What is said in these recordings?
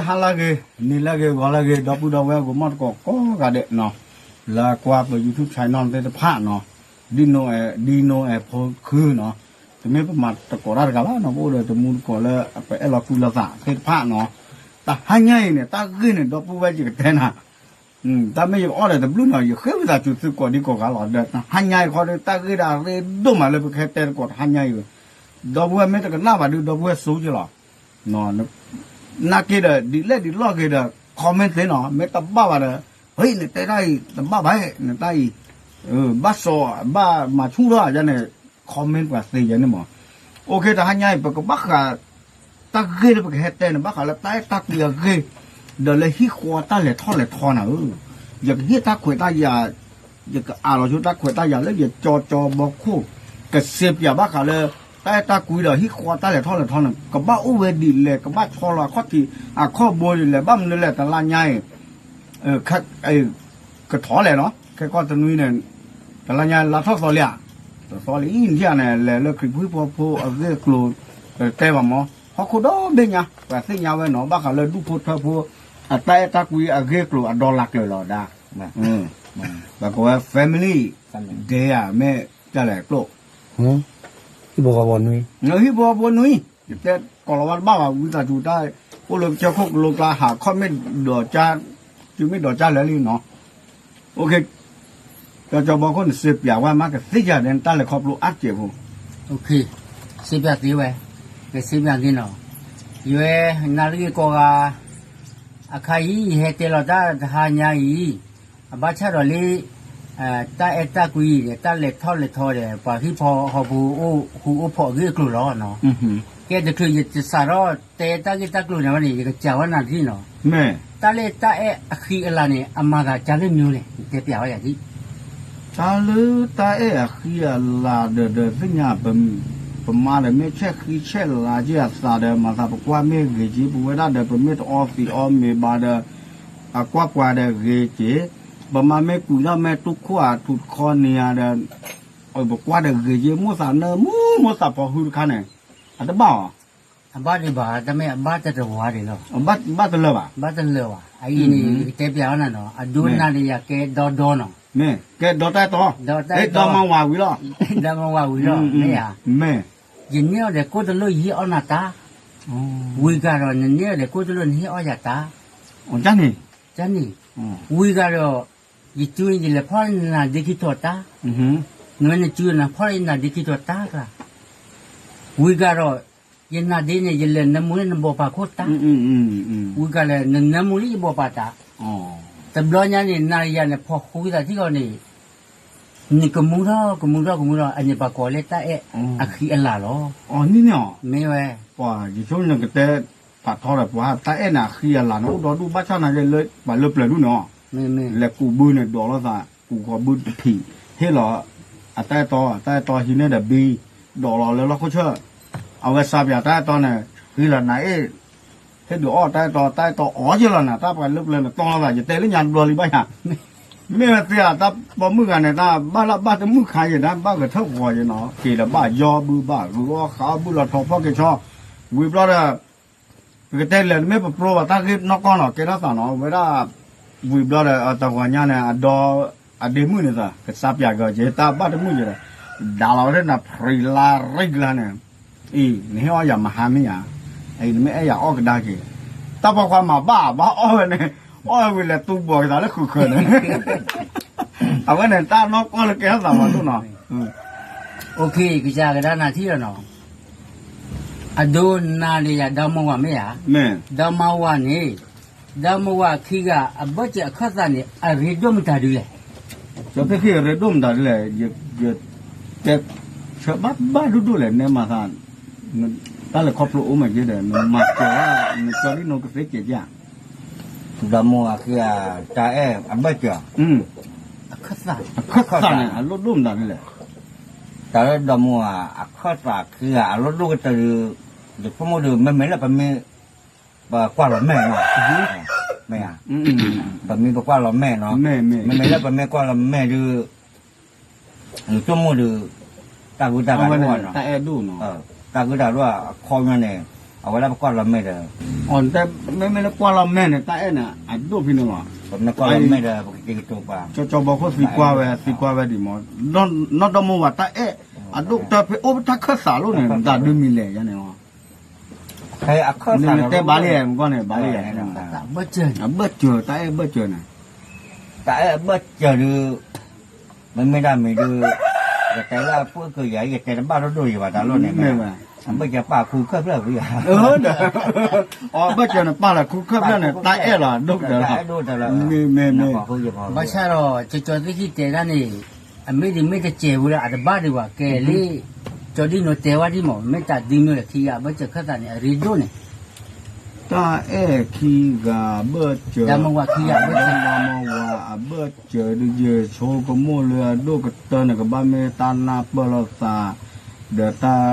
ဟါလၢအဂ့ၤ, နံၤလၢအဂ့ၤ, ဂီၤလၢအဂ့ၤ, ဒီပုၢ်ဒီဝဲၢ် ကမီၣ်သကိးကိးဂၤဒဲးနီၤ, လၢကွၢ်ပ YouTube channel သ့ၣ်တဖၣ်နီၤ, ဒ်နိ ဒ်နိ အဲၣ်ဖိခုနီၤ, တမ့ၢ်ပမၤသကိးတၢ်တဂၤဘၣ်နီၤ, ပအိၣ်ဒီးတမူသကိးလၢပအဲၣ်လီၤကွံလိာ်သးသ့ၣ်တဖၣ်နီၤ, တဟါညါအံၤန့ၣ် တၢ်ဂ့ၢ်န့ၣ် ဒီပုၢ်ဝဲၢ် ယကတဲနၤ တၢ်မ့ၢ်ယအီၣ်ဒီးတဘျုးနီၤ, ယဃ့ဝံသးစူၤသုကိးဒံကိးဂၤလီၤဒီး တဟါညါအံၤဃီဒီး တၢ်ဂ့ၢ်ဒၣ်ရ့ဒိၣ်မးလၢပကဟဲတဲသကိးတဟါညါအံၤ, ဒီပုၢ်ဝဲၢ်မ့ၢ်တကနၣ်ဘၣ်ဒုး ဒီပုၢ်ဝဲၢ်ဆိက့လီၤ. နာ်က့ဒီး ဒ်လဲၣ်ဒ်လဲၣ်ဂ့ၤဒီး comment သ့နီၤ, မ့ၢ်တဘၣ်ဘၣ်ဒီး ဟ့ၣ် နတဲတၢ်အံၤ တဘၣ်ဘၣ် နတၢ်အံၤ ဘၣ်စီၤ ဘၣ်မၤဆူၣ်ထီၣ်ယါန့ၣ် comment ပှၤသ့ယါန့ၣ်မး. အိၣ်ခ့ တဟါညါအံၤ ပကဘၣ်ဃး တၢ်ဂ့ၢ်လၢပကဟဲတဲန့ၣ် ဘၣ်ဃးလၢတၢ်အဲၣ်တၢ်ကွံအဂ့ၢ်, ဒီးလၢဟံၣ်ဃီတၢ်လဲၤထီၣ်လဲၤထီနၤဧၢ, ယကဟ့ၣ်တၢ်ခွဲးတၢ်ယာ်, ယကအးလီၤဆူတၢ်ခွဲးတၢ်ယာ်လၢယကၠီကၠီဘီခိၣ်, ကစ့ပၠးဘၣ်ဃးလၢ တၢ်အဲၣ်တၢ်ကွံဒီးဟံၣ်ဃီတၢ်လဲၤထီၣ်လဲၤထီန့ၣ် ကဘၣ်အိၣ်ဝဲဒ်လဲၣ်, ကဘၣ်ဆီလီၤအခီၣ်ထံးအခီၣ်ဘိဒ်လဲၣ်, ဘၣ်မနုၤလဲၣ် တလါညါအံၤ ကထီၣ်လဲၣ်နီၤ, ခဲကီၢ်တနွံန့ၣ် တလါညါလါထီၣ်သီလံဧါ, တသီလံအံၤ နထံၣ်ဧါန့ၣ် လဲၤလၢခရံာ်ဖိဟံၣ်ဖိဃီဖိအဂ့ၢ်အကျိၤ တဲဘၣ်မး, ဟီၣ်ခိၣ်ဒီဘ့ၣ်ညါ ပှၤသ့ၣ်ညါဝဲနီၤ, ဘၣ်ဃးလၢဒူၣ်ဖိထၢဖိ အတၢ်အဲၣ်တၢ်ကွံအဂ့ၢ်အကျိၤအဒီလးကျၢၤလီၤဒၣ်, ပကဝဲ family day ဧါ မ့ၢ်တၢ်လဲၤကျိာ် ဟံၣ်ဖိဃီဖိနွံ, ဟံၣ်ဖိဃီဖိနွံ, ယတဲကိးလီၤဝဲတဘၣ်ဘၣ် ဝံသးစူၤတၢ်, အိၣ်လၢကစၢၢ်ခိၣ်ကလိကျါ ဟးခီၣ်မ့ၢ်ဒိးကါ, တုၤမ့ၢ်ဒိးကါလၢာ်လံနီၤ, ကၠီကၠီဘီခိၣ်န့ၣ် စ့ပၠးဝဲမး ကသ့ၣ်ညါဒီးနတၢ်လဲၤခီဖျိအါတက့ၢ်ဖိ, စ့ပၠးသ့ဝဲ, ကစ့ပၠးသ့နီၤ, ယဝဲ နၤလၢဂ့ၤကိးဂၤ, အခါအံၤ ယဟဲတဲလီၤတၢ်တဟါညါအံၤ, အဘၣ်ဆၣ်ဒီးလၢ တၢ်အဲၣ်တၢ်ကွံဒီး တၢ်လဲၤထီၣ်လဲၤထီဒီး ပှၤဟံၣ်ဖိဃီဖိအိၣ်ဃူအိၣ်ဖိးအဂ့ၢ်အကျိၤလီၤနီၤ, ကဲတချုးယတစးထီၣ်တဲတၢ်ဂ့ၢ်တၢ်ကျိၤန့ၣ်ဝဲန့ၣ် ယကစံးဝဲနၤဒ်နီၤ, တၢ်လၢတၢ်အဲၣ်အဃံအလၤန့ၣ် အမၤသးကါလၢမနုၤလဲၣ် တဲပၠးဝဲယၤဒ် တၢ်လၢတၢ်အဲၣ်အဃံအလၤဒီး ဒီးသ့ၣ်ညါ ပမါဒီးမ့ၢ်ဆဲးဃံဆဲးလၤက့ၤအသးဒီး မၤသးပကွၢ်မ့ၢ်ဂ့ၤက့ၤ ပဝဲဒၣ်ဒီး ပမ့ၢ်တအီသံးအီမ့ၤဘၣ်ဒီး အကွၢ်ပှၤဒီးဂ့ၤက့ၤ, ပမါမ့ၢ်ကွံာ်ထီၣ်မ့ၢ်တူၢ်ခိၣ်အထူးတခီန့ၣ်ဧါဒီး ပကွၢ်ဒီးဂ့ၤက့ၤ မိၣ်သးနၢမူ မိၣ်သးဖီဟုတခါန့ၣ် အတဘၣ်အီၤ အဘၣ်ဒံးဘၣ် တမ့ၢ်အဘၣ်တတဝါဒံးလီၤ, ဘၣ်တလၢာ်ဘၣ်, အအံၤန့ၣ် ယကတဲပၠးအီၤနၤနီၤ, အဒိနၤဒီးယၤကဲဒီဒီနီၤ, မ့ၢ်ကဲဒီတၢ်အဲၣ်တီ, ကဲဒီမါဝၤဝံၤလီၤ, ဒီမါဝၤဝံၤလီၤ, မ့ၢ်ဧါ, မ့ၢ်, ယန့ၢ်အီၤဒီးကိၣ်တလိၣ်ယဟ့ၣ်အီၣ်နၤတၢ်, ဝံၤဂၤဒီး နန့ၢ်အီၤဒီးကိၣ်တလိၣ်နဟ့ၣ်အီၣ်ယၤတၢ်, န့ၣ်, ဝံၤဂၤဒီး ယစုယလဲၤဖီၣ်နၤဒ့ခံထီၣ်တၢ်, နဝဲနစုနၤဖီၣ်နၤဒ့ခံထီၣ်တၢ်ကျါ, ဝံၤဂၤဒီး ယနၤဒ့န့ၣ် ယလဲၤနၢမူလၢနဘီပာ်ခိၣ်တၢ်, ဝံၤဂၤလဲၣ် နနၢမူလၢယဘီပာ်တၢ်, တဘျီညါန့ၣ် နၤယၤန့ၣ် ဖီၣ်ဃူသးထံၣ်ဂီၤန့ၣ် နကမူထီၣ်ကမူထီၣ်ကမူထီၣ် အန့ၣ်ပှၤကိးလၢတၢ်အဲၣ်အဃံအလၤလီၤ, န့ၣ်န့ၣ်, မ့ၢ်ဝဲ, ယဆိကမိၣ်နကတဲ ဖးထီဒီးပှၤတၢ်အဲၣ်န့ၣ်အဃံအလၤန့ၣ် အိၣ်ဒီဒူၣ်ဘၣ်ဆၣ်နာ်က့လၢပှၤလၢပျၢၤဒူၣ်န့ၣ်, လဲၤကူးဘုန့ၣ် ဒိးလိာ်သး ကူးဃီၤဘုတဖံး ဟ့ၣ်လီၤ အတၢ်အဲၣ်တီ တၢ်အဲၣ်တီဟံးန့ၢ်ဒီးဘံ ဒိးလီၤလၢလီၢ်ခိၣ်ဆၢၣ်, အဝဲစးပၠးတၢ်အဲၣ်တီန့ၣ် ဃံလၤနၤအ့ၣ် ဟ့ၣ်ဒုးအီၣ်တၢ်အဲၣ်တီ တၢ်အဲၣ်တီအီၣ်က့ၤလီၤနၤ တၢ်ပှၤလၢပျၢၤန့ၣ် တီလိာ်သး ယတဲလၢညါတဘျီလံဘၣ်ယၤ, မ့ၢ်ဝဲသ့ဧါ တၢ်ပိာ်မုၣ်ဂၤန့ၣ် တၢ်ဘၣ်လၢဘၣ်တမုၣ်ခါယဲဒၣ် ဘၣ်ဂဲၤထၢၣ်ဃီၤယဲနီၤ က့ၤဒီးဘၣ်ယီဘုဘၣ်ဂုာ်အီၣ်ဃးအီၣ်ဘုလီၤထီဖီၣ်က့ၤဆီ, ဝံၤဘျီဒီး ပကတဲလဲၣ် တမ့ၢ်ပပျိဘၣ်တၢ်ဂ့ၢ်နီၢ်ကီၢ်နီၤ ကဲထီၣ်သးနီၤ ဝဲဒၣ် ဝံၤဘျီဒီး တဂီၤညါန့ၣ် အဒီ အဒ့မုၣ်န့ၣ်သး ကစးပၠးက့ၤ တၢ်ဘၣ်တမုၣ်ယဲဒီး ဒၣ်လီၤဝဲထဲနၤ ဖရံလါရံကျါန့ၣ်, အံၤ နဟ့ၣ်အီၣ်ယၤမဟါမ့ၢ်ဧါ, အံၤ နမ့ၢ်အဲၣ်ယၤအီၣ်ကဒါက့ၤ, တၢ်ပိာ်ခွါမၤဘၣ်ဘၣ်အီၣ်ဝဲန့ၣ်, အီၣ်ဝဲဝံၤလဲၤတူၢ်ဘီၣ်က့ၤသးလၢဃုာ်ဃၢၤန့ၣ်, အဝဲန့ၣ် တၢ်နီၢ်ကီၢ်လၢကဲထီၣ်သးမးဒိၣ်နီၤ ကစၢ်ကဒါနၤထံၣ်လီၤနီၤ, အဒိနၤဒီးယၤဒီမါဝၤမ့ၢ်ဧါ, ဒီမါဝၤန့ၣ်, ဒီမါဝၤခံဂၤအဘၢၣ်စၢၤအခၢၣ်သးန့ၣ် အရ့ဒိၣ်မတၤဒ်လဲၣ်, ကၠီသ့ၣ်ခံအရ့ဒိၣ်မတၤဒ်လဲၣ်, ယတဲဆၢဘၣ်ဘၣ်ဒိၣ်ဒိၣ်လဲၣ် နဲမၤသး, တၢ်လဲၤခီဖျိအိၣ်မးက့ဒီး နမၤကၠီၤ နကၠီဒ်နိကသ့က့ၤဒၣ် ဒီမါဝၤခံဂၤ တၢ်အဲၣ်အဘၢၣ်စၢၤ, အခၢၣ်သးန့ၣ် အလိၣ်ဒိၣ်မတၤဒ်လဲၣ်, တၢ်လၢဒီမါဝၤ အခၢၣ်သးခံဂၤ အလိၣ်ဒိၣ်ကတၢၢ်ဒီး, ယဆိကမိၣ်ဒီး မ့မ့ၢ်လၢပမ့ၢ် ပကွၢ်လီၤမဲာ်နီၤ, မ့ၢ်ဧါ, ပမ့ၢ်ပကွၢ်လီၤမဲာ်နီၤ, မ့မ့ၢ်လၢပမ့ၢ်ကွၢ်လီၤမဲာ်ဒီး ယဆိကမိၣ်ဒီး တၢ်ဂုၤတၢ်ဂၤတအိၣ်ဘၣ်နီၤ, တၢ်ဂုၤတၢ်ဂၤတအိၣ်ဘၣ် အခီပညီန့ၣ် အဝဲဒၣ်ပကွၢ်လီၤမဲာ်ဒီး, မ့မ့ၢ်လၢကွၢ်လီၤမဲာ်န့ၣ် တၢ်အဲၣ်န့ၣ် အဒိၣ်ဖဲန့ၣ်လီၤ. ပမ့ၢ်ကွၢ်လီၤမဲာ်ဒီး ပကက့ၤကတိၤပှၤ, ကၠီကၠီဘီခိၣ်သံကွၢ်ဝဲ သံကွၢ်ဝဲဒံးမး, နီၢ်ဒီမါဝၤတၢ်အဲၣ်, အဒိၣ်ကတၢၢ်ဖဲအိၣ်ပတၢ်ခၢၣ်သးလိၤန့ၣ် မတၤဒုးမံၤလဲၣ်ယါန့ၣ်လီၤ. တဲဘၣ်လံမ့ၢ်ကီၢ်န့ၣ် ဘၣ်လံ, အဘၢၣ်စၢၤ တၢ်အဲၣ်အဘၢၣ်စၢၤန့ၣ်, တၢ်အဲၣ်အဘၢၣ်စၢၤဒုး မ့မ့ၢ်ဒၣ်မ့ၢ်ဒုး, ယတဲလၢအဖုၣ်ကယၤ ယတဲတဘၣ်ဒိၣ်ဒိၣ်ယံၤဘၣ်တၢ်လီၢ်န့ၣ်, အဘၢၣ်စၢၤပာ်ခူခၢၣ်ဖျၢၣ်ဝံၤဧါ, အဘၢၣ်စၢၤန့ၣ် ပာ်လီၤခူခၢၣ်ဖျၢၣ်န့ၣ် တၢ်အဲၣ်လီၤ ဒိၣ်ကတၢၢ်လီၤ, မ့ၢ်မ့ၢ်မ့ၢ်, ဘၣ်ဆၣ်ဒီး ကၠီကၠီသ့ၣ်ခံတဲဒၣ်န့ၣ်, အမ့ၢ်ဒ်မ့ၢ်တစဲးဝံၤလၢအတဘၣ်ဒံးဘၣ် ကဲလံ, ကၠီဒ်နိတဲဝဲဒ်မး မ့ၢ်တၢ်ဒ်မ့ၢ်လၢခံဂၤအဘၢၣ်စၢၤခၢၣ်သးန့ၣ် အရ့ဒိၣ်န့ၣ် တၢ်အဲၣ်ခံဂၤဘၢၣ်စၢၤ, တၢ်မဝၤခံဂၤဘၢၣ်စၢၤ, တၢ်မဝၤအဘၢၣ်စၢၤဒုး ယဆိကမိၣ်လၢအဒိၣ်ကတၢၢ်န့ၣ် ကဘၣ်မ့ၢ်တၢ်နၢ်ပၢၢ်လိာ်သး, ဒီးတၢ်,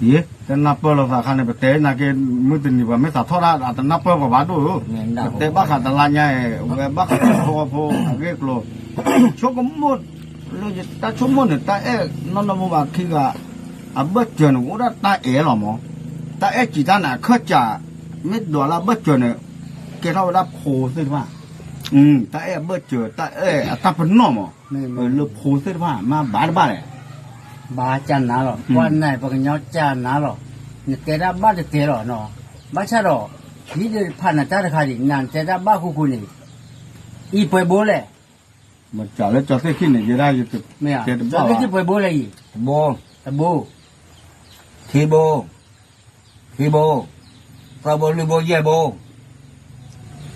ယ, တၢ်နၢ်ပၢၢ်လိာ်သးခါန့ၣ် ပတဲနာ်က့ မုၢ်တနံၤပှၤမ့ၢ်သးထီၣ်ဒၣ် အတနၢ်ပၢၢ်ပှၤဘၣ်ဒိၣ်ဧိၤ, ပတဲဘၣ်ဃးတလါညါအံၤ ဝဲဘၣ်ဃးဖိအဖိအဂ့ၢ်အကျိၤ, ဆိကမိၣ် လၢတၢ်ဆိကမိၣ်န့ၣ် တၢ်အဲၣ်နီၢ်နီၢ်မိၢ်ပှၢ်ခံဂၤ အဘၢၣ်စၢၤန့ၣ် အိၣ်ဒၣ်တၢ်အဲၣ်လီၤမး, တၢ်အဲၣ်စံးတၢ်န့ၣ် အခၢၣ်စး, မ့ၢ်ဒွးလၢအဘၢၣ်စၢၤန့ၣ် ကဲထီၣ်ဝဲဒၣ်ဖိသ့ၣ်တဖၣ်, တၢ်အဲၣ်အဘၢၣ်စၢၤ တၢ်အဲၣ်အတၢ်ပနီၣ်မး, လၢဖိသ့ၣ်တဖၣ် မ့ၢ်ဘၣ်တဘၣ်လဲၣ်, ဘၣ်ကၢ်နၤလီၤ, ကွၢ်နၤ ပှၤကညီကၢ်နၤလီၤ, နတဲတၢ်ဘၣ်တတဲလီၤ, ဘၣ်ဆၣ်ဒီး ဒ်တဖၣ်နတၢ်တခါဒံး နတဲတၢ်ဘၣ်ဃူဃူန့ၣ်, အံၤပှဲၤဘိလဲၣ် မ့ၢ်လၢကၠီသ့ၣ်ခံန့ၣ် ယဲဒၣ်ယ, မ့ၢ်ဧါ, ကၠီသ့ၣ်ခံပှဲၤဘိလဲၣ်အံၤ, တဘိ, တဘိ, ခံဘိ, ခံဘိ, သၢဘိလွံၢ်ဘိယဲၢ်ဘိ,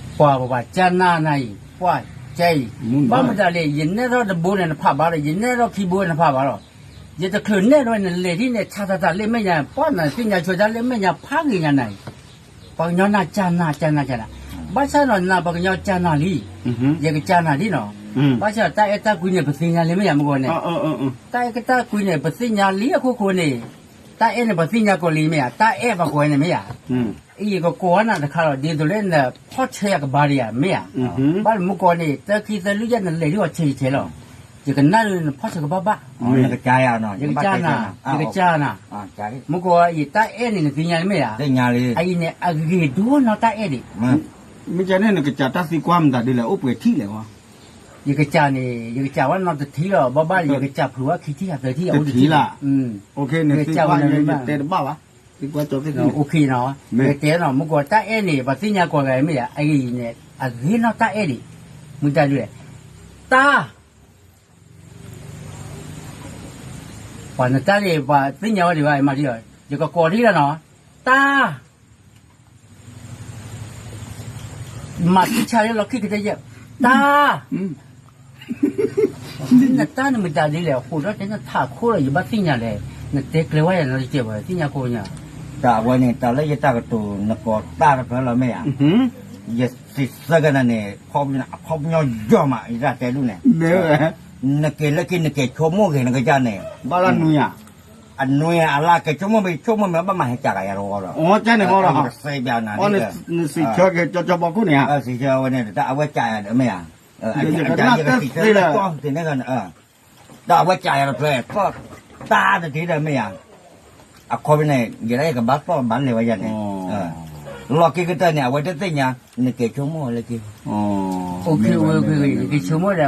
ပှၤပှၤကၢ်နၤနၤအံၤ ပှၤကၢ်အံၤ, ဘၣ်မတၤလဲၣ် ယနဲၣ်ထီၣ်တဘိန့ၣ်နဖးဘၣ်လီၤ, ယနဲၣ်ထီၣ်ခံဘိနဖးဘၣ်လီၤ, ယတချုးနဲၣ်ထီၣ်နလဲၤဒ်န့ၣ် ဆးသးသးလၢမဲာ်ညါ ပှၤနသ့ၣ်ညါဆိတၢ်လၢမဲာ်ညါဖးဂ့ၤညါနၤအံၤ ပှၤကညီနၤကၢ်နၤ ကၢ်နၤ ကၢ်နၤ, ဘၣ်ဆၣ်ဒီးနၤပှၤကညီကၢ်နၤလံ, ယကစၢ်နၤဒ်နီၤ, ဘၣ်ဆၣ်ဒီးတၢ်အဲၣ်တၢ်ကွံန့ၣ် ပသ့ၣ်ညါလံမ့ၢ်ဧါမုၢ်ဂီၤန့ၣ်, တၢ်အဲၣ်တၢ်ကွံန့ၣ် ပသ့ၣ်ညါလံအခိၣ်ဃိန့ၣ်, တၢ်အဲၣ်န့ၣ် ပှၤသ့ၣ်ညါကိးလံမ့ၢ်ဧါ, တၢ်အဲၣ်ပှၤကိးဝဲန့ၣ်မ့ၢ်ဧါ, အံၤယကကိးဝဲနၤတခါလီၤ ဒ်သိးလၢနဖီၣ်ဆၢယၤကဘၣ်ဒီးယၤမ့ၢ်ဧါ, ဘၣ်မုၢ်ဂီၤန့ၣ် တၢ်ခံသၢလွံၢ်ယဲၢ်နလဲၤဒ်အီၤဆဲးဆဲးလီၤ, ယကနၣ်ဒ်နဖီၣ်ဆၢကဘၣ်ဘၣ်, ယကစၢ်နၤ, ယကစၢ်နၤ, မုၢ်ဂီၤအံၤတၢ်အဲၣ်န့ၣ် နသ့ၣ်ညါလံမ့ၢ်ဧါ, အံၤန့ၣ် အဂ့ၤဒိၣ်နီၢ်တၢ်အဲၣ်ဒံး မ့ၢ်ကဲန့ၣ် နကစၢ်တၢ်သံကွၢ်မတၤဒ်လဲၣ် အိၣ်ပှဲၤထံၣ်လဲၣ်ဝဲ, ယကစၢ်န့ၣ် ယကစၢ်ဝဲနီတထံၣ်လီၤ ဘၣ်ဘၣ်ယကစၢ်ဖုးဝဲခံထံၣ်အသၢထံၣ်အအိၣ်တထံၣ်လီၤ, ယကစၢ်ဝဲန့ၣ် ယတဲတဘၣ်ဘၣ်, သံကွၢ်ကၠီသ့ၣ်ခံန့ၣ်, ယတဲနီၤ မုၢ်ကီးတၢ်အဲၣ်န့ၣ် ပှၤသ့ၣ်ညါကိးဂၤမ့ၢ်ဧါ, အဂ့ၢ်အံၤန့ၣ် အဂ့ၤနီၢ်တၢ်အဲၣ်ဒံး, မုၢ်တၢ်ဒ်လဲၣ်, တၢ် ပှၤနတၢ်န့ၣ် ပှၤသ့ၣ်ညါဝဲဒံးဘၣ် မၤဒ်အီၤ ယကကိးဒ်လီၤနီၤ, တၢ် မၤသံဆါလၢလီၤခံကတၢၢ်ယဲၢ်, တၢ် နတၢ်နမတၤဒ်လဲၣ် အဃိဒီးတဲနထးခိၣ်လီၤ ယဘၣ်သ့ၣ်ညါလဲၣ်, နတဲကျဲၤဝဲယၤနီတစဲးဘၣ် သ့ၣ်ညါခိၣ်ညါ, တၢ်အဝဲန့ၣ် တၢ်လၢယတၢ်ကတိၤ နကိးတၢ်တဖျၢၣ်လီၤမ့ၢ်ဧါ, ယစံးဆၢကနၤန့ၣ် အခီပညီယီၤမး ယတၢ်တဲဒ်န့ၣ်, နက့ၤလၢခံနက့ၤဆိကမိၣ်ဂ့ၤနကစၢ်န့ၣ်, ဘၣ်လၢနွံဧါ အနွံအလါက့ၤဆိကမိၣ်မ့ၢ်ဆိကမိၣ်မ့ၢ် ဘၣ်မၤဟဲကးကယၤတဝီဒီး, နစံးဆၢက့ၤကၠီကၠီဘီခိၣ်န့ၣ်ဧါ, စံးဆၢဝဲန့ၣ် တၢ်အဝဲကးယၤဒီးမ့ၢ်ဧါ, ယကနၣ်တသ့လၢ, တၢ်အဝဲကးယၤတဖျၢၣ်, တၢ်တထံၣ်ဒီးမ့ၢ်ဧါ, အခီပညီန့ၣ် ယဲဒၣ်ယကဘၣ်သီၣ်ဘၣ်လဲၤဝဲယၤန့ၣ်, လီၤက့ၤကတၢၢ်န့ၣ် အဝဲတသ့ၣ်ညါ, နက့ၤဆိကမိၣ်လၢက့ၤ, ယက့ၤဆိကမိၣ်ဒီး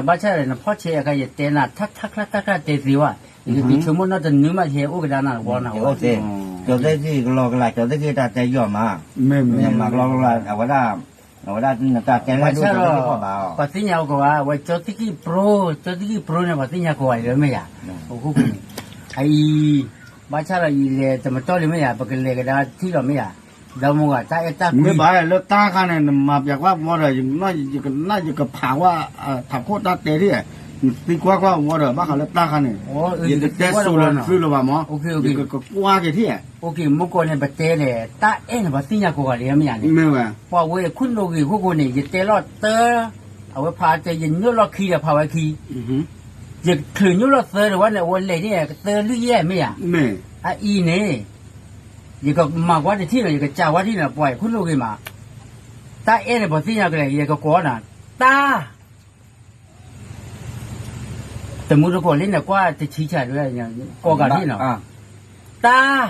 ဘၣ်ဆၣ်ဒီး နဖီၣ်ဆဲးအခါ ယတဲနၤ ထါထါကျါတၢ်ကျါတဲသ့ဝဲ, ယက့ၤဆိကမိၣ်နီတနွံမး ယဟဲအိၣ်ကဒါနၤတဝီနၤဝဲ, ကၠီသ့ၣ်ခံကလီကလၢ ကၠီသ့ၣ်ခံတၢ်တဲယီၤမး, မ့ၢ်မၤကလီကလၢ အဝဲဒၣ်, အဝဲဒၣ်နတၢ်တဲလၢဒိၣ်ကၠီသ့ၣ်ခံဘၣ်, ပှၤသ့ၣ်ညါအိၣ်ကဝါ အဝဲကၠီသ့ၣ်ခံပြိ, ကၠီသ့ၣ်ခံပြိန့ၣ် ပှၤသ့ၣ်ညါကိးဂၤလၢမ့ၢ်ယၤ, အဃိန့ၣ်, အအံၤ, ဘၣ်ဆၣ်ဒီးအံၤလဲၤတမတီၢ်လံမ့ၢ်ယၤ ပကလဲၤကဒါထံၣ်လီၤမ့ၢ်ယၤ, ဒီမါဝၤတၢ်အဲၣ်တၢ်ကွံ, မ့ၢ်ဘၣ်လၢတၢ်ခါန့ၣ် နမၤပျဲကွၢ်ဝံၤဒီး ယကနၣ်ယကဖးကွၢ်, ထးခိၣ်တၢ်တဲထံၣ်, နသံကွၢ်ကွၢ်ဝံၤဒီး ဘၣ်ဃးလၢတၢ်ခါန့ၣ်, ယတတဲစိၤလီၤတချုးလၢၤဘၣ်မး, ယကကွၢ်က့ၤထံၣ်, မုၢ်ကီးန့ၣ် ပတဲလဲၣ် တၢ်အဲၣ်န့ၣ် ပှၤသ့ၣ်ညါကိးဂၤလံမ့ၢ်ယၤန့ၣ်, ပှၤဝဲခိၣ်နူာ်ဂ့ၤခိၣ်ဃိန့ၣ် ယတဲလီၤတၢ်, အဝဲဖးတဲ ယညိၣ်လီၢ်ခံဒီးဖးဝဲခံ ယချုးညိၣ်လီၢ်သၢဒီးဝဲန့ၣ် အဝဲလဲၤန့ၣ် ကသၢလွံၢ်ယဲၢ်မ့ၢ်ဧါ, အအံၤန့ၣ်, ယကမၤကွၢ်တထံၣ်နီၤ ယကစၢ်ဝဲထံၣ်နီၤ ပှၤခိၣ်နူာ်ဂ့ၤမး, တၢ်အဲၣ်န့ၣ် ပှၤသ့ၣ်ညါကလဲၣ် ယကကိးနီၤ, တၢ် တမူတကိးလၢန့ၣ် ကွၢ်တဆံဆၣ်ဒၣ်, ကိးဂၤဒ်နီၤ, တၢ်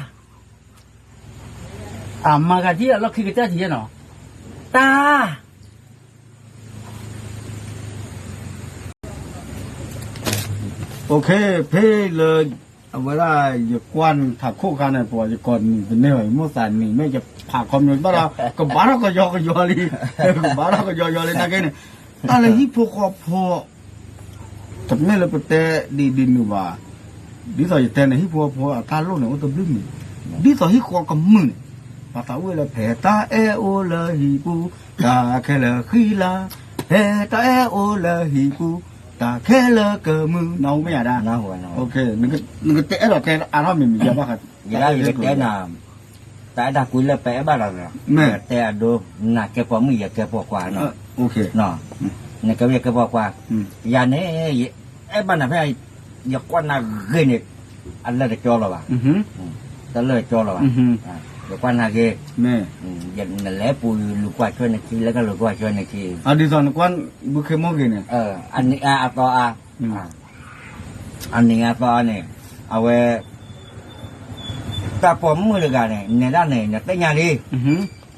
အမၤဂၤဒ်အလီၢ်ခံကတၢၢ်ထံၣ်နီၤ, တၢ် OK, ဖဲလၢ အဝဲဒၣ်ယကွၢ်ထးခိၣ်ခါန့ၣ် ပှၤယကိးနံၤတန့ၢ်ဘၣ် ယမိၢ်သးနံၤမ့ၢ်ယဖးခီမ့ၢ်ဘၣ်ဒီး ကဘၣ်ထီၣ်ကယီကယီလံ, ကဘၣ်ထီၣ်ကယီကယီလံနာ်က့န့ၣ်, တၢ်လၢဟံၣ်ဖိဃီဖိ တမ့ၢ်လၢပတဲဒ်ဒ်နုၤဘၣ်, ဒ်သိးယတဲန့ၣ် ဟံၣ်ဖိဃီဖိအတၢ်လိၣ်န့ၣ် အိၣ်တဘျုးမံၤ, ဒ်သိးဟံၣ်ဃီကမုာ်န့ၣ်, ပှၤသးဝံၣ်လၢ ဖဲတၢ်အဲၣ်အိၣ်လၢဟံၣ်ပူၤ, တၢ်ခဲလၢာ်ဃံလၤ, ဖဲတၢ်အဲၣ်အိၣ်လၢဟံၣ်ပူၤ, တၢ်ခဲလၢာ်ကမုာ်, နၢ်ဟူမ့ၢ်ယၤဒၣ်, နကတဲအဲၣ်ဒိးတဲအါထီၣ်မံၤမံၤယၤဘၣ်ဃး, ယကတဲနၤ တၢ်အဲၣ်တၢ်ကွံလၢပအဲၣ်ဘၣ်ဒီး, ယတဲအဒိ, နၤကဲပိာ်မုၣ် ယကဲပိာ်ခွါနီၤ, နကဲဝဲယကဲပိာ်ခွါ, ယၤန့ၣ် ယအဲၣ်ဘၣ်နၤဖဲ ယကွၢ်နၤဂ့ၤန့ၣ်, အလၢာ်တကၠီလီၤဘၣ်, တလၢာ်တကၠီလီၤဘၣ်, ယကွၢ်နၤဂ့ၤ, နလဲၤပူၤလူၤကွၢ်ဆွဲနခံ လၢကလူၤကွၢ်ဆွဲနခံ, ဒ်သိးနကွၢ်ဘုခ့မိၢ်ဂ့ၤန့ၣ်, အနံၤအါအသီအါ အနံၤအါသီအါန့ၣ်, အဝဲ တၢ်ပိာ်မုၣ်တဂၤန့ၣ် နဲဒၣ်န့ၣ် နသ့ၣ်ညါလံ,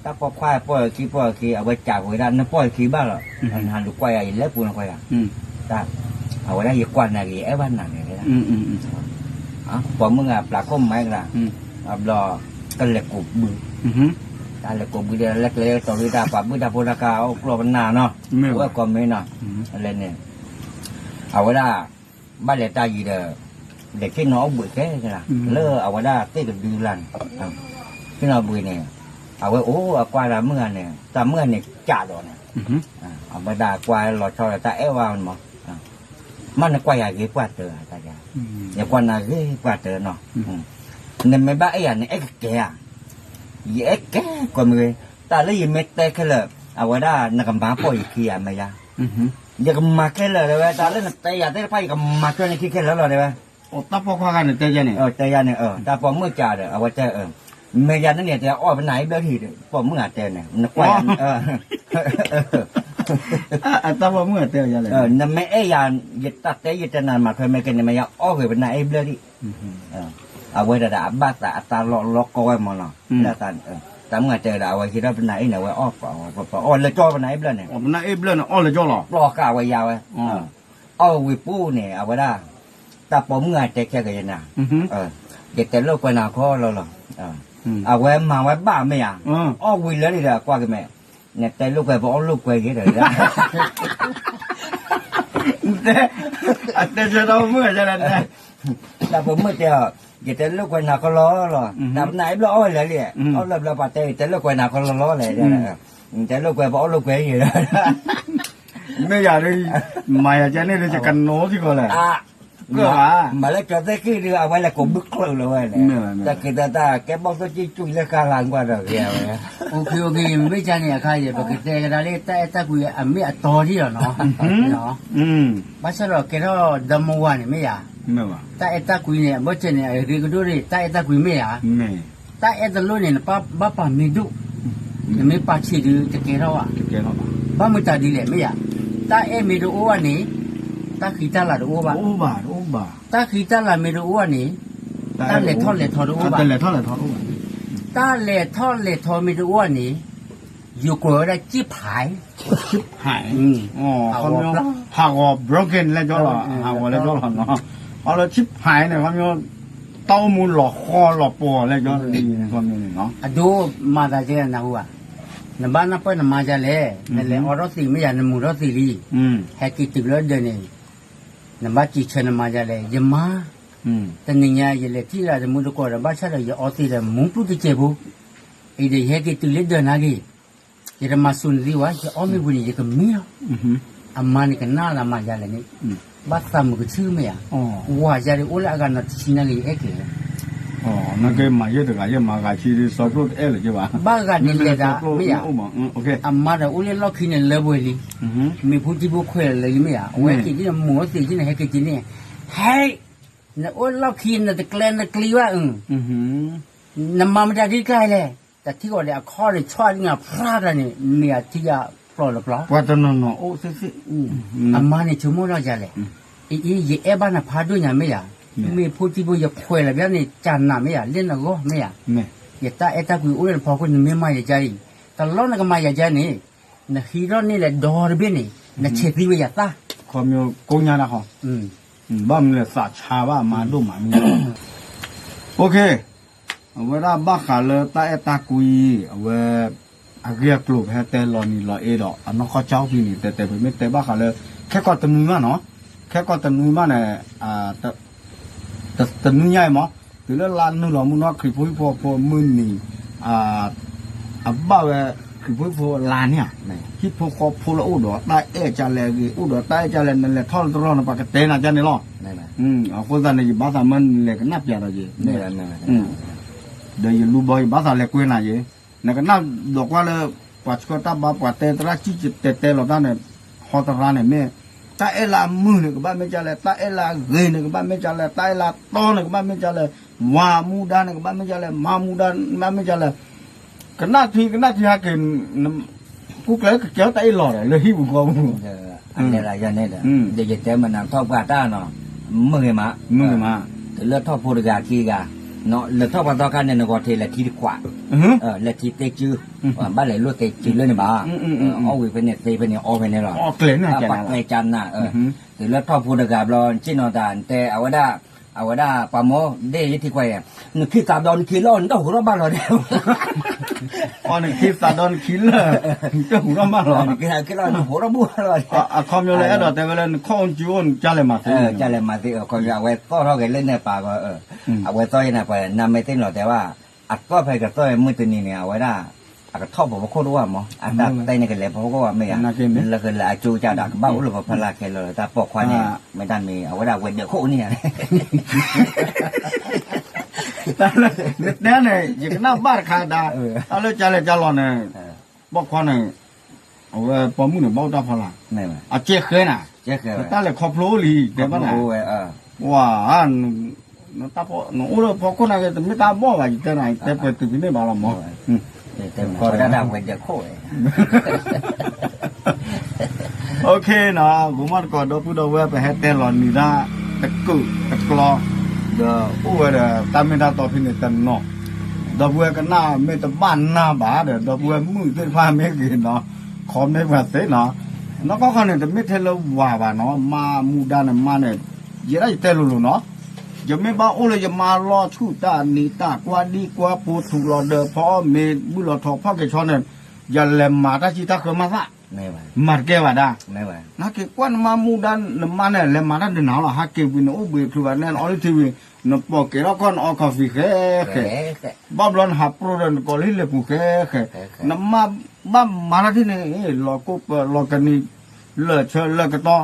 တၢ်ပိာ်ခွါပိာ်အခံပိာ်အခံ အဝဲစံးဝဲဒၣ် နပိာ်အခံဘၣ်လီၤ, နလူၤကွၢ်ယၤ ယလဲၤပူၤနကွၢ်ယၤ, အဝဲဒၣ်ယကွၢ်နၤဂ့ၤ ယအဲၣ်ဘၣ်နၤန့ၣ်, ပိာ်မုၣ်ဂၤပျၢ်ခိၣ်မၤကလၤ, အဘျီ ကလဲၤကိးဘု, တၢ်လဲၤကိးဘုဒီး လဲၤကျဲလၢကတီၤဒုတၢ် ပှၤဘုၣ်တၢ်ဖိတၢ်ကါ အိၣ်ကျီၢ်ပနၢ်နီၤ, အဝဲကိးမ့ၢ်နီၤ, လဲၤန့ၣ် အဝဲဒၣ် ဘၣ်လဲၤတၢ်ယံၤဒီး လဲၤဆ့ၣ်နီၤအိၣ်ဘှံးခဲကလါ, လၢအဝဲဒၣ်သ့ၣ်တဒုလါန့ၣ်, ဆ့ၣ်နီၤဘှံးန့ၣ်, အဝဲအိၣ်အကွၢ်တၢ်မုၣ်ဂၤန့ၣ် တၢ်မုၣ်ဂၤန့ၣ်ကးဒီးန့ၣ်, အဝဲဒၣ်ကွၢ်လီၤဆီဒီး တၢ်အဲၣ်ဝဲမး, မ့ၢ်နကွၢ်ယၤဂ့ၤပှၢ်တၢၢ်, ယကွၢ်နၤဂ့ၤပှၢ်တၢၢ်နီၤ, နမ့ၢ်ဘၣ်အဲၣ်ယၤန့ၣ် အဲၣ်ကကဲဧါ, ယအဲၣ်ကဲကွၢ်မ့ၢ်ဂ့ၤ, တၢ်လၢယမ့ၢ်တဲခဲလၢာ် အဝဲဒၣ်နကမၤပိာ်ယခံဧါ မ့ၢ်ယါ ယကမၤခဲလၢာ်တဲဝဲ, တၢ်လၢနတဲယၤသ့ၣ်တဖၣ် ယကမၤထွဲနခံခဲလၢာ်လီၤတဲဝဲ, တၢ်ပိာ်ခွါဂၤန့ၣ်တဲယၤန့ၣ်, တဲယၤန့ၣ်, တၢ်ပိာ်မုၣ်ကးဒီး အဝဲတဲ, မ့ၢ်ယၤန့ၣ်န့ၣ် တဲအီၣ်ပနၢ်အ့ၣ်ဘျၢၣ်ထံၣ်, ပိာ်မုၣ်ဂၤတဲန့ၣ် နကွၢ်ယၤ, တၢ်ပိာ်မုၣ်ဂၤတဲယၤလဲၣ်, နမ့ၢ်အဲၣ်ယၤ ယတၢ်တဲယတဲနၤမၤထွဲမ့ၢ်ကဲန့ၣ် မ့ၢ်ယၤအီၣ်ဂ့ၤပနၢ်အ့ၣ်ဘျၢၣ်ထံၣ်, အဝဲဒၣ်ဒီးအဘၣ်သးအသးလီၤလီၤကီဝဲမးနီၤ, တၢ်မုၣ်ဂၤတဲဒီး အဝဲဟံးထီၣ်ပနၢ်အ့ၣ်န့ၣ် အဝဲအီၣ်ပှၤ, အီၣ်လၢကၠီပနၢ်အ့ၣ်ဘျၢၣ်န့ၣ်, ပနၢ်အ့ၣ်ဘျၢၣ်န့ၣ် အီၣ်လၢကၠီလီၤ, ပျီဃာ်ဝဲယၤဝဲ, အီၣ်ဝံၤပူၤန့ၣ် အဝဲဒၣ်, တၢ်ပိာ်မုၣ်ဂၤတဲခဲကယဲၢ်နၤ, ယတဲလိာ်ကွဲနၤခီလီၤလီၤ, အဝဲမၤဝဲဘၣ်မ့ၢ်ဧါ, အီၣ်ဝံၤလၢန့ၣ်ဒီး ကွၢ်ကမဲာ်, နတဲလိာ်ကွဲ ပအီၣ်လိာ်ကွဲယဲၢ်ဒီး, တဲ, အတဲဆၢတၢ်ပိာ်မုၣ်ဂၤလဲၣ်, တၢ်ပိာ်မုၣ်တဲအီၤ, ယတဲလိာ်ကွဲနၤခီလီၤလီၤ, တၢ်ပနၢ်အ့ၣ်ဘျၢၣ်အီၣ်ဝဲလၢာ်လံ, အီၣ်လၢာ်ဘျီပှၤတဲ ယတဲလိာ်ကွဲနၤခီလီၤလီၤလဲၣ်, နတဲလိာ်ကွဲ ပအီၣ်လိာ်ကွဲယဲၢ်ဒီး မ့ၢ်ယၤဒ်, မၤယၤကဲန့ၣ်ဒီး ယကနိးထံကီၢ်လဲၣ်, ကၢၢ်ဘၣ်, မၤလၢကၠီၤသ့ၣ်ဃံၣ်ဒီး အဝဲလဲၤကိးဘုချၢးလီၤဝဲလဲၣ်, တၢ်က့ၤတၢ်တၢ်ကဲဘီၣ်သိၣ်ကံၣ်ကွံာ်လၢဃာ်လၢကွၢ်ဒီးဂ့ၤဝဲ, အိၣ်ခ့အိၣ်ခ့ မ့ၢ်ကန့ၣ်အခါယဲၢ် ပကတဲကဒါလၢတၢ်အဲၣ်တၢ်ကွံအမ့ၢ်အတီဒ်လီၤနီၤ, ဘၣ်ဆၣ်ဒီးကဲထီၣ်ဒီမါဝၤန့ၣ်မ့ၢ်ယၤ, တၢ်အဲၣ်တၢ်ကွံန့ၣ် အဘၢၣ်စၢၤန့ၣ် အရ့ကဒိၣ်န့ၣ် တၢ်အဲၣ်တၢ်ကွံမ့ၢ်ယၤ, တၢ်အဲၣ်တလိၣ်န့ၣ် နဘၣ်ပာ်မ့ၢ်ဒိၣ်, နမ့ၢ်ပာ်ဆံးဒုးတကဲထီၣ်ဘၣ်, ဘၣ်မတၤဒ်လဲၣ်မ့ၢ်ယၤ, တၢ်အဲၣ်မ့ၢ်တအိၣ်ဘၣ်န့ၣ်, တၢ်ဃံတၢ်လၤတအိၣ်ဘၣ်, တၢ်ဃံတၢ်လၤမ့ၢ်တအိၣ်ဘၣ်န့ၣ်, တၢ်လဲၤထီၣ်လဲၤထီတအိၣ်ဘၣ်, တၢ်လဲၤထီၣ်လဲၤထီမ့ၢ်တအိၣ်ဘၣ်န့ၣ်, ယိၤကွဲးဝဲဒၣ်ကၠံၣ်ဖး, ဟးဂီၤ broken လဲၣ်ကၠီလီၤ, ဟးဂီၤလဲၣ်ကၠီလီၤနီၤ, အလီၤ ကၠံၣ်ဖးန့ၣ် ခီဖျိ တၢ်အိၣ်မူလီၤဃီလီၤပှီၤလဲၣ်ကၠီ, ခီဖျိန့ၣ်နီၤ, အဒိ မၤသးကဲနၢ်ဟူဧါ, နဘၣ်နၢ်ပၢၢ်နမါဒ်လဲၣ်, နလဲၤအီထီၣ်သံးမ့ၢ်ယၤ နမူၤထီၣ်သံးလံ, ဟဲက့ၤတုၤလၢဒၢးန့ၣ်, နဘၣ်စံးဆၢနမါဒ်လဲၣ်, ယမါ, တနံၤညါယလဲၤထံၣ်လၢတမူတကိးဒီး ဘၣ်ဆၣ်ဒီးယအီသံးဒီးမူၤတူၢ်တစဲးဖိ, အံၤဒီးယဟဲက့ၤတုၤလၢဒၢးနာ်က့ၤ, ယတမၤစူၤနသံဘၣ်, ယအီၣ်မ့ၢ်ဝံၤန့ၣ် ယကမံလီၤ, အမါန့ၣ်ကနၣ်လၢမၤယၤလဲၣ်န့ၣ်, ဘၣ်သးမုာ်ကဆူၣ်မ့ၢ်ဧါ, ဝၤယၤဒ်အိၣ်လၢအဂၤနီၤတဆံနာ်က့ၤ ယအဲၣ်က့ၤလီၤ, နာ်က့ၤမၤယဲၢ်တဂၤ ယဲၢ်မၤဂၤဆံဒ်စီၤကျိၣ်တအဲၣ်လၢၤက့ၤဘၣ်, ဘၣ်ဂၤန့ၣ်လဲၤဒၣ်မ့ၢ်ဧါ, အမါဒီးအိၣ်လၢလီၢ်ခံန့ၣ်လၢပှဲၤလံ, မ့ၢ်ဖိထံဖိခွဲးလၢာ်လံမ့ၢ်ဧါ, အဝဲက့ၤဒ်မူၤအီသံးဒ်န့ၣ် ဟဲက့ၤတုၤန့ၣ်, ဟဲ, နအိၣ်လီၢ်ခံနတကျဲနကျံဘၣ်အု, နမၤမတၤဒ်တကျါလဲၣ်, တထံၣ်ဃီဒီးအခီၣ်န့ၣ် ဆီၣ်ဒ်န့ၣ်ဖျါတၢ်န့ၣ် မ့ၢ်အထံၣ်ယၤဖျိးလၢဖျိး, ပှၤတနီၤနီၤအိၣ်သ့ၣ်သ့ၣ်, အမါန့ၣ်ဆိကမိၣ်ထီၣ်ယၤလဲၣ်, အံၤ ယအဲၣ်ဘၣ်နဖးဒိၣ်ညါမ့ၢ်ယၤ, မ့ၢ်ဖိထံဖိယခွဲးလၢာ်ဘၣ်န့ၣ် ကနၣ်မ့ၢ်ယၤ လၢနဂီၢ်မ့ၢ်ယၤ, မ့ၢ် ယတၢ်အဲၣ်တၢ်ကွံအိၣ်လၢနဖီခိၣ် နမ့ၢ်မၤယၤကါအံၤ, တလီၢ်နကမၤယၤကါန့ၣ်, နဟံးထီၣ်န့ၢ်လၢဒီတဘ့ၣ်န့ၣ်, နဆဲးသံဝဲယသၣ်, ခီမ့ၢ်ကိညါတၢ်ဃီ, ဘၣ်မနုၤလဲၣ်သးဆါဘၣ်မၤဒိၣ်မးမ့ၢ် OK, အဝဲဒၣ်ဘၣ်ဃးလၢတၢ်အဲၣ်တၢ်ကွံ, အဝဲ အဂ့ၢ်အကျိၤပဟဲတဲလီၤနံၤလီၤအ့ဒီး အနီၢ်ကီၢ်ကၠီဖံန့ၣ် တဲတဲဖဲမ့ၢ်တဲဘၣ်ဃးလၢ ခဲကီၢ်တနွံမးနီၤ, ခဲကီၢ်တနွံမးန့ၣ် တနွံညါအံၤမး, တုၤလၢလါနုာ်လီၤမုၢ်နီၢ်ခရံာ်ဖိဟံၣ်ဖိဃီဖိမုၢ်နံၤ, အဘၣ်ဝဲခရံာ်ဖိဟံၣ်ဖိလါန့ၣ်ဧါ, ဟံၣ်ဖိဃီဖိလၢအိၣ်ဒီးတၢ်အဲၣ်ကလဲၣ်ဂ့ၤ, အိၣ်ဒီးတၢ်အဲၣ်ကလဲၣ် နလဲၤထီၣ်လၢတရီၢ်န့ၣ် ပှၤကတဲနၤကန့ၣ်လီၤ. အဃိသတးန့ၣ် ယဘၣ်သးမၢနလဲၤကနၣ်ပျးဒီးယၤ ဒီးယလူၤဘီယဘၣ်သးလဲၤကွဲနၤယဲ, နကနၣ်ဒီးကွၢ်လၢ ပှၤဆှၢတၢ်ဘါပှၤတဲသရၣ်ကံၣ်တဲတဲလီၤတၢ်န့ၣ်, ဟီတရါန့ၣ်မ့ၢ်, တၢ်အဲၣ်လၢအမုၢ်န့ၣ် ကဘၣ်မ့ၢ်ကလဲၣ်, တၢ်အဲၣ်လၢအဂ့ၤန့ၣ် ကဘၣ်မ့ၢ်ကလဲၣ်, တၢ်အဲၣ်လၢအတီန့ၣ် ကဘၣ်မ့ၢ်ကလဲၣ်, ဝၤမူဒါန့ၣ် ကဘၣ်မ့ၢ်ကလဲၣ်, မါမူဒါန့ၣ် ကဘၣ်မ့ၢ်ကလဲၣ်, ကနၣ်ထံကနၣ်ထံဟဲက့ၤ ကူၣ်ကျဲၤကကဲထီၣ်တၢ်အ့ၣ်လိာ်ဒီး လၢဟံၣ်ပူၤဃီပူၤ, အလဲၤလၢယၤန့ၣ်ဒီး, ဒီးယတဲမနၤထီၣ်ပှၢ်တၢ်နီၤ, မုၢ်ဂ့ၤမး, မုၢ်ဂ့ၤမး, တုၤလၢထီၣ်ဖိတဂၤခံဂၤ, လၢထီၣ်ပှၢ်သီခါန့ၣ် နဂီၤထံးလဲၤထံတခွး, လဲၤထံသ့စု, ဘၣ်လဲၤလိၣ်သ့စုလၢန့ၣ်ဘၣ်, အီၣ်ဝံၤဖဲန့ၣ်သ့ဖဲန့ၣ်အီၣ်ဖဲန့ၣ်လီၤ, ပှၤကျဲၤကနၣ်, တုၤလၢထီၣ်ဖိတဂၤဘျီ နစံၣ်နီၤတၢ် နတဲအဝဲဒၣ်, အဝဲဒၣ်ပှၤမိၢ်ဒ့ၣ်ယထံခွါအံၤ, နခံသးဒီနခံလီၢ် နတၢ်ဟူးထီၣ်ဘၣ်လီၤဒီး နခံသးဒီနခံလၢာ်, နတၢ်ဟူးထီၣ်ဘၣ်လီၤ, နခံလီၢ် နဟူးထီၣ်ဘၣ်လီၤ, အခီပညီလၢအဲၣ်ဒိးတဲဝဲလၢနခီၣ်အူကၠူအိၣ်နကၢ်လဲၤမၤသ့, ကၢ်လဲၤမၤသ့, အခီပညီ အဝဲသီၣ်ထီၣ်က့ၤလၢန့ၣ်ပာ်ကီး, အဝဲသီၣ်ယဲန့ၣ် ပှၤနမ့ၢ်သ့ၣ်နီၤတဲဘၣ်, အသီၣ်ဖဲကသီၣ်မုၢ်တနံၤန့ၣ် အဝဲဒၣ်, အကထီၣ်ပှၤဖီခိၣ်တအိၣ်ဘၣ်မး, အတၢ်တဲန့ၣ်ကလဲၤဖီခိၣ်ဘၣ်မ့ၢ်ဧါ, လၢကလဲၤအကၠိကၢ်ဒီး ကဘၣ်အိၣ်လၢပဖီလာ်ခဲလၢာ်လၢတၢ်ပိာ်ခွါန့ၣ်, မ့ၢ်တၢ်မ့ၢ် အဝဲဒၣ်ဝဲၤဒၢးခိၣ်န့ၣ်ဧါ နတဲန့ၣ် ယကနၣ်ဘၣ်တခါဒၣ်, တၢ်လၢကၢ်လဲၤကၢ်လီၤန့ၣ်, ပိာ်ခွါန့ၣ်, အဝဲပိာ်မုၣ်န့ၣ် ဘၣ်အိၣ်တၢ်ဖီလာ်, အကဲဃဲနၤ, တၢ်လဲၤခီဖျိလံ, တဲဘၣ်နၤ, ပှၤ, နအိၣ်လၢဖီခိၣ်န့ၣ်က့ၤ တမ့ၢ်တၢ်ဘီၣ်ဘၣ် ယတဲနၤ, ယတဲပှဲၤတုၤဖဲန့ၣ်ဘၣ်လီၤမး, ဝဲဒၣ်ဝဲၤဒၢးခိၣ်ဝဲ OK နီၤ, ဂိၤမီၢ်တကိး ဒီပုၢ်ဒီဝဲၢ် ပဟဲတဲလီၤနံၤဒၣ်တကုာ်တကျီ, ဒီးအိၣ်ဝဲဒီးတၢ်မ့ၢ်တၢ်တီဖဲန့ၣ်တနီၤ, ဒီပုၢ်ဝဲၢ်ကနၣ်မ့ၢ်တဘၣ်နၢ်ဘၣ်ဒီး ဒီပုၢ်ဝဲၢ်မုၣ်သ့ၣ်တဖၣ်မ့ၢ်ဂ့ၤနီၤ, ခီမ့ၢ်ပှၤသ့နီၤ, နီၢ်ကီၢ်ခီန့ၣ် တမ့ၢ်ထဲလၢဝၤဘၣ်နီၤ, မါမူဒါန့ၣ် မါန့ၣ်, ယဲဒၣ်ယတဲလိၤလိၤနီၤ, ယမ့ၢ်ဘၣ်အိၣ်လၢယမါလီၢ်ဆူၣ်တၢ်နံၤတၢ်ကွၢ်ဒံကွၢ်ဖိထူးလီၤဒၢးဖီအီၣ်မ့ၤဘုၣ်လီၤထီၣ်ဖီၣ်က့ၤဆီန့ၣ်, ယလဲၤမၤတၢ်စံးတၢ်ဃၢမးသၣ်, မၤတကဲဘၣ်ဒၣ်, နာ်က့ၤကွၢ်နမါမူဒါနမါန့ၣ် လဲၤမၤတၢ်ဒုးနၤလီၤ, ဟးက့ၤဝံၤနအိၣ်ဘှံးချုးဂၤနဲၣ် နအီလၢထံဝံၤ, နပိာ်ကဲထီၣ်ခီၣ်နအီ coffee ဃဲဃဲ, ဘၣ်ဘျီနဟးပြိဒီးနကိးလၢဟံၣ်လဲၤပူၤဃဲဃဲ, နမါဘၣ်မၤတၢ်ထံၣ်န့ၣ် လီၤကိၢ်ပၢၤလီၤကနံၤ, လၢာ်ဆၢလၢာ်ကတီ,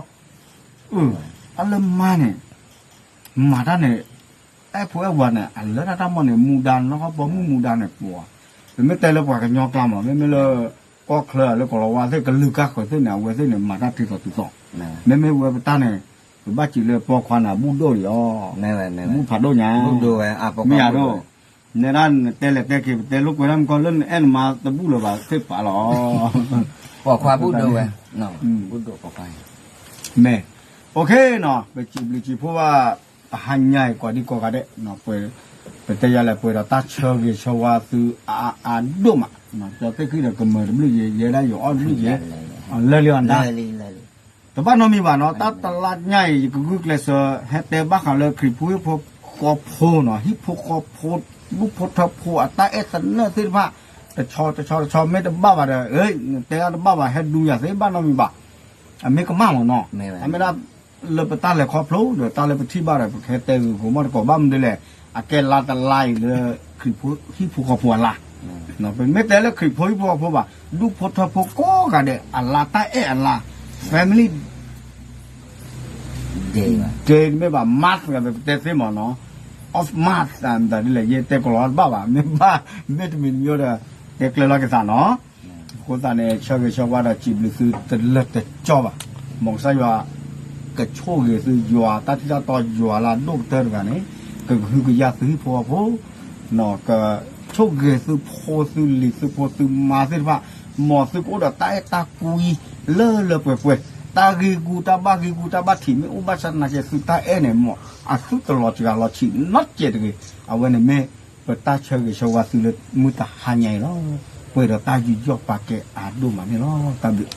အလၢမါန့ၣ် မၤတၢ်န့ၣ်, အဲၣ်ဖိအဲၣ်ဝၤန့ၣ် အလၢတၢ်တၢ်မီၢ်န့ၣ် မူဒါနီၢ်ကီၢ်ပိာ်မုၣ်မူဒါန့ၣ်ပှၤ, ပမ့ၢ်တဲလၢပှၤကညီကျါမး မ့မ့ၢ်လၢ, ကီၢ်ချၢလၢကီၢ်လီၤဝါသ့ၣ် ကလုာ်ကါဃၢၤသ့ၣ်န့ၣ် အဝဲသ့ၣ်န့ၣ် မၤတၢ်တုၤသိးတုၤသိး, မ့မ့ၢ်ဝဲပတၢ်န့ၣ်, ပဘၣ်စံးလၢပိာ်ခွါန့ၣ် ဘူၣ်ဒိၣ်အံၤလီၤ, ဘူၣ်ဖးဒိၣ်ညါ, မ့ၢ်ယၤဒိၣ်, နဲဒၣ်နတဲလဲၤတဲက့ၤ ပတဲလိာ်ကွဲဒၣ်မ့ၢ်ကီၢ်လၢနအဲၣ်နမါတဘူၣ်လၢၤဘၣ်သ့ၣ်ပာ်လီၤ, ပိာ်ခွါဘူၣ်ဒိၣ်ဝဲ, မ့ၢ်, မ့ၢ်, OK နီၤ ပစံးဘျုးစံးဖှိၣ်ဘၣ်, တဟါညါအံၤ ကိးဒံကိးဂၤဒဲး, ပတဲယၤလဲၣ် ပှဲၤဒီးတၢ်ဆၢဂ့ၤဆၢဝါသုအါအါဒိၣ်မး, ကၠီသ့ၣ်ဃံဒီးကမၢၤတဘျုးယဲၤ ယဲဒၣ်ယအီၣ်တဘျုးယဲၤ, လၢာ်လံအီၤဒၣ် တဘၣ်နီတမံၤဘၣ်နီၤ, တၢ်တလါညါအံၤ ယကဂုာ်ကျဲးစၢး ဟဲတဲဘၣ်ဃးလၢခရံာ်ဖိဟံၣ်ဖိဃီဖိနီၤ, ဟံၣ်ဖိဃီဖိ, ဒူၣ်ဖိထၢဖိအတၢ်အဲၣ်သနၢၣ်သ့ၣ်တဖၣ်, တဆီတဆီတဆီမ့ၢ်တဘၣ်ဘၣ်ဒီး, နတဲအါတဘၣ်ဘၣ် ဟဲဒူယၤသ့ဘၣ်နီတမံၤဘၣ်, အမ့ၢ်ကမၣ်မးနီၤ, အမ့ၢ်ဒၣ် လၢပတၢ်လဲၤခီဖျိဒီး တၢ်လၢပထံၣ်ဘၣ်ဒီး ပကဟဲတဲဂ့ၤဂ့ၤမီၢ်တကိးဘၣ်မနုၤလဲၣ်, အကဲလါတလါအံၤလၢ ခရံာ်ဖိဟံၣ်ဖိဃီဖိအလါ ပမ့ၢ်တဲလၢခရံာ်ဖိဟံၣ်ဖိဃီဖိဘၣ်, ဒူၣ်ဖိထၢဖိကိးဂၤဒဲးအလါ တၢ်အဲၣ်အလါ, family day မ့ၢ်ဘၣ် month ပတဲသ့မးနီၤ, of month တၢ်ဒ်လဲၣ် ယတဲကလီၤတဘၣ်ဘၣ်, မ့ၢ်ဘၣ်, မ့ၢ်တမံၤတမံၤဒီး တဲကျဲလီၤက့ၤသးနီၤ, အဃိသတးန့ၣ် ဆၢဂ့ၤဆၢဝါဒီးစံးဘျုးသုတလၢာ်တကၠီဘၣ်, မ်ကစၢ်ယွၤ ကဆိၣ်ဂ့ၤသုယွၤ တၢ်ထံၣ်တၢ်တီယွၤလၢအဒိၣ်ကတၢၢ်တဂၤန့ၣ်, ကကဟုကယာ်သုဟံၣ်ဖိဃီဖိ ကဆိၣ်ဂ့ၤသုဖိသုလံၤသုဖိသုမါသ့ၣ်တဖၣ်, မ်သုကအိၣ်ဒီးတၢ်အဲၣ်တၢ်ကွံ လၢလၢပှဲၤပှဲၤ, တၢ်ဂ့ၤဂူာ်တၢ်ဘၣ်ဂ့ၤဂူာ်တၢ်ဘၣ်ထံးမ့ၢ်အိၣ်ဘၣ်ဆၣ်သနာ်က့ သုတၢ်အဲၣ်န့ၣ် မ်အသုတလီၤစှၤလီၤဆံးနီတစဲးတဂ့ၤ, အဝဲန့ၣ်မ့ၢ် ပတၢ်ဆၢဂ့ၤဆၢဝါသုလၢမုၢ်တဟါညါအံၤလီၤ. ပှဲၤဒီးတၢ်ယူးယီၣ်ပာ်ကဲအါဒိၣ်မးန့ၣ်လီၤ. တၢ်ဘျုး